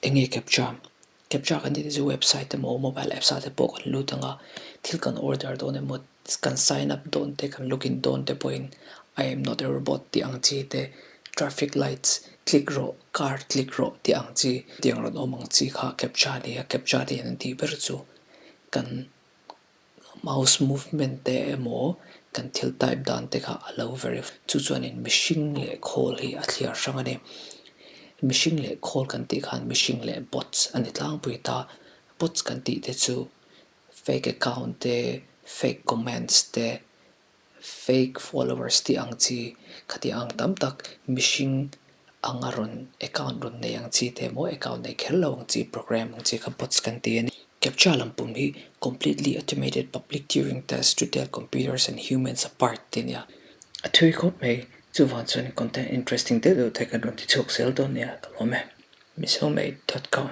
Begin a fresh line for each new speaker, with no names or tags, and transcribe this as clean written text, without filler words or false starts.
Enge captcha? Captcha kan tih te chu website emaw mobile apps ah te pawh kan lut ang a, thil kan order dawn emaw kan sign up dawn te kan login dawn te pawhin I am not a robot tih ang chi te traffic lights click rawh car click rawh tih ang chi tiang rawn awm ang chi kha captcha a ni a, captcha te hian an tih ber chu kan mouse movement te emaw kan thil type dan te kha a lo verify chu chuanin mihring leh khawl hi a thliar hrang a ni. Mihring leh khawl kan tih khan mihring leh bots a ni tlangpui ta, bots kan tih te chu fake account te, fake comments te, fake followers tih ang chi khati ang tam tak mihring anga rawn account rawn nei ang chi te emaw account nei kher lo ang chi program ang chi kha bots kan ti a ni. Captcha lampum hi completely automated public Turing test to tell computers and humans apart tih a nia. A thui khawp mai, chuvang chuan content interesting deuh deuh te kan rawn ti chhuak zel dawn nia ka lawm e. Mizomate dot com.